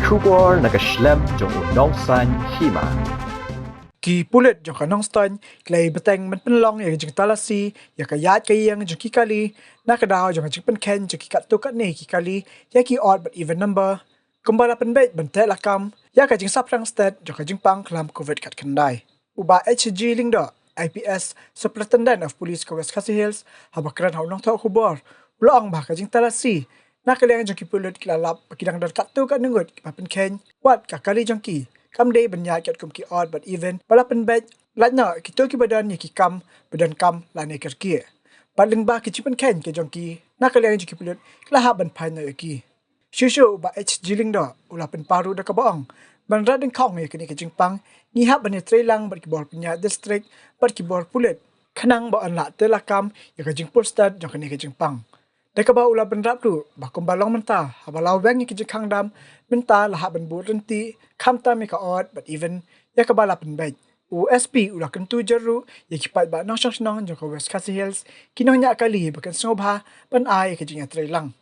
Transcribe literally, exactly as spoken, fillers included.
Khubor na ka shlem jong u Nongsaiñ Hima. Ki pulit jong ka Nongstoiñ ki la ïai bteng ban pynlong ïa ka jingtalasi ïa ka ïaid ka ïeng jong ki kali na ka daw jong ka jingpynkheiñ jong ki katto katne ki kali ïa ki odd bad even number, kumba la pynbeit ban teh lakam ïa ka jingsaphriang stet jong ka jingpang khlam covid khatkhyndai. U Bah H G Lyngdoh, I P S, Superintendent of Police ka West Khasi Hills, haba kren ha u nongthoh khubor, u la ong ba ka jingtalasi na ka liang jong ki pulit ki la lap ba ki dang don katto katne ngut kiba pynkheiñ wat ka kali jong ki kam dei ban ïaid katkum ki odd bad even ba la pynbeit, lait noh kito kiba don ïa ki kam ba donkam lane kyrkieh. Bad lyngba ki jingpynkheiñ ka jong ki na ka liang jong ki pulit ki la hap ban phai noh ïa ki. Shuh shuh u Bah H G Lyngdoh u la pynpaw ruh da kaba ong, ban rat dyngkhong ïa kane ka jingpang, ngi hap ban ïatreilang bad ki bor pynïaid district bad ki bor pulit, khnang ba yn lah teh lakam ïa ka jingpur stet jong kane ka jingpang. Da kaba u la bynrap ruh ba kumba long mynta, haba la weng ïa ka jingkhang dam, mynta la hap ban bud ryntih khamtam ïa ka odd bad even ïa kaba la pynbeit. U S P u la kyntu jer ruh ïa ki paidbah nongshong shnong jong ka West Khasi Hills, ki nongñiah kali ba kin sngewbha ban ai ïa ka jingïatreilang.